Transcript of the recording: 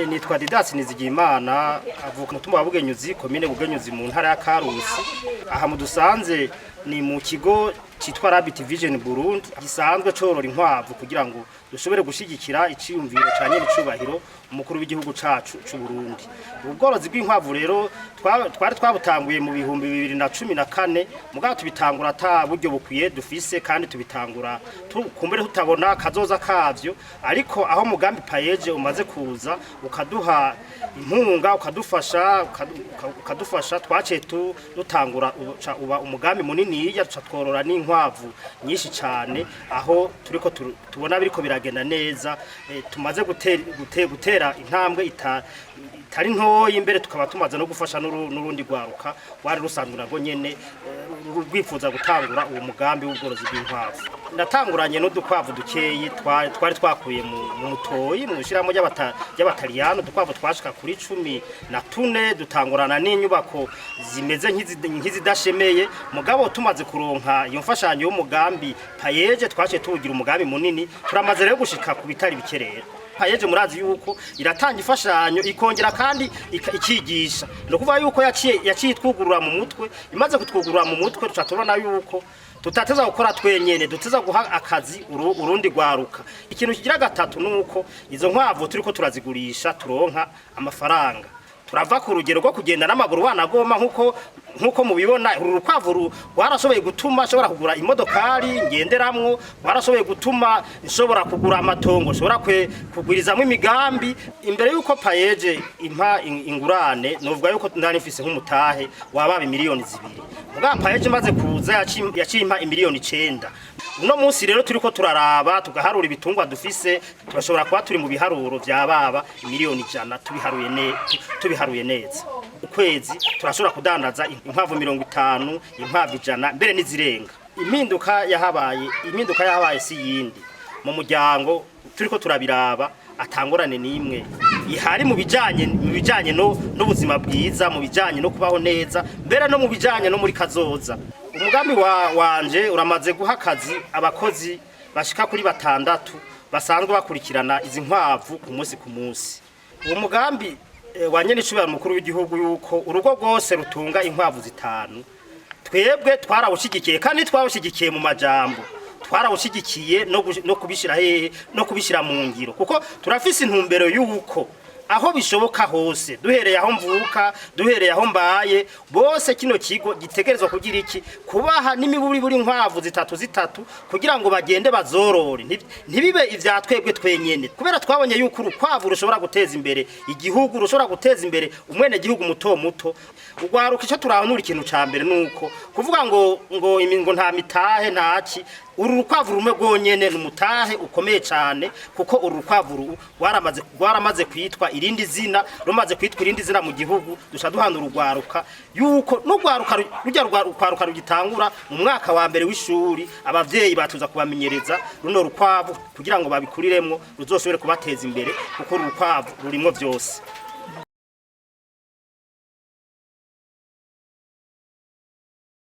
Nitwa Didasi Nizigiyimana, avuka umutumba wa Bugenyuzi, komine Bugenyuzi, mu ntara ya Karusi. Aha mudusanze ni mu kigo citwa Rabbit Vision Burundi, gisanzwe corora inkwavu kugira ngo dushobore gushigikira iciyumviro ca nyene icubahiro umukuru w'igihugu cacu c'u Burundi. Ubworozi bw'inkwavu rero twari twabutanguye mu 2014, mugabo tubitangura ata buryo bukwiye dufise, kandi tubitangura kumbere tutabona kazoza kavyo. Ariko aho mugambi PAEEJ umaze kuza ukaduha inkunga, ukadufasha, twaciye dutangura uba umugambi muniniya, tuca tworora n'inkwavu nyinshi cane, aho turiko tubona biriko biragenda neza. Tumaze gutera intambwe itari ntoyi, imbere tukaba tumaze no gufasha n'urundi rwaruka rwari rusanzwe narwo nyene rwifuza gutangura uwo mugambi w'ubworozi bw'inkwavu. Natanguranye n'udukwavu dukeyi twari twakuye mu mutoyi mu ishyirahamwe ry'Abataliyano, udukwavu twashika kuri 14, dutangurana n'inyubako zimeze nk'izidashemeye. Mugabo tumaze kuronka iyo mfashanyo y'umugambi PAEEJ, twaciye tuwugira umugambi munini. Turamaze rero gushika ku bitari bike. Rero PAEEJ murazi yuko iratanga imfashanyo, ikongera kandi ikigisha. Ni ukuvuga yuko yaciye itwugurura mu mutwe. Imaze kutwugurura mu mutwe, tuca tubona yuko tutateza gukora twenyene, duteza guha akazi urundi rwaruka. Ikintu kigira gatatu nuko izo nkwavu turiko turazigurisha, turonka amafaranga, turava ku rugero rwo kugenda n'amaguru wanagoma. Nkuko mubibona, uru rukwavu rwarashoboye gutuma nshobora kugura imodokari ngenderamwo, rwarashoboye gutuma nshobora kugura amatongo, nshobora kugwirizamwo imigambi. Imbere yuko PAEEJ impa ingurane, novuga yuko nari mfise nk'umutahe wababa 2 miliyoni. Mugabo PAEEJ imaze kuza yaciye impa 9 miliyoni. Uno munsi rero turiko turaraba, tugaharura ibitungwa dufise, turashobora kuba turi mu biharuro vya baba 100 miliyoni tubiharuye neza. Ukwezi turashobora kudandaza inkwavu 50, inkwavu 100, mbere n'izirenga. Impinduka yahabaye si yindi mu muryango, turiko turabiraba atangorane n'imwe ihari mu bijanye no n'ubuzima bwiza, mu bijanye no kubaho neza, mbere no mu bijanye no muri kazoza. Umugambi wanje uramaze guha akazi abakozi bashika kuri batandatu basanzwe bakurikirana izi nkwavu ku munsi ku munsi. Uwo mugambi wa nyene icubahiro mukuru w'igihugu, yuko urugo rwose rutunga inkwavu zitanu, twebwe twarawushigikiye, kandi twawushigikiye mu majambo, twarawushigikiye no kubishira hehe, no kubishira mu ngiro, kuko turafise intumbero yuko aho bishoboka hose, duhereye aho mvuka, duhereye aho mbaye, bose kino kigo gitegerezwa kugira iki, kubaha n'imiburiburi inkwavu zitatu zitatu, kugira ngo bagende bazorore. Ntibibe ivya twebwe twenyene, kubera twabonye yuko urukwavu rushobora guteza imbere igihugu, rushobora guteza imbere umwene gihugu muto muto, ugwaruka. Icyo turahanura, ikintu ca mbere nuko kuvuga ngo nta mitahe ntaki. Uru rukwavu rumwe rwonyene ni umutahe ukomeye cyane, kuko uru rukwavu rwaramaze kwitwa irindi zina. Rumaze kwitwa irindi zina mu gihugu, duca duhana urugwaruka yuko n'urwaruka rujya rukwaruka rugitangura mu mwaka wa mbere w'ishuri, abavyeyi batuza kubamenyereza runo rukwavu kugira ngo babikuriremwo, ruzoshobore kubateza imbere, kuko uru rukwavu rurimwo vyose.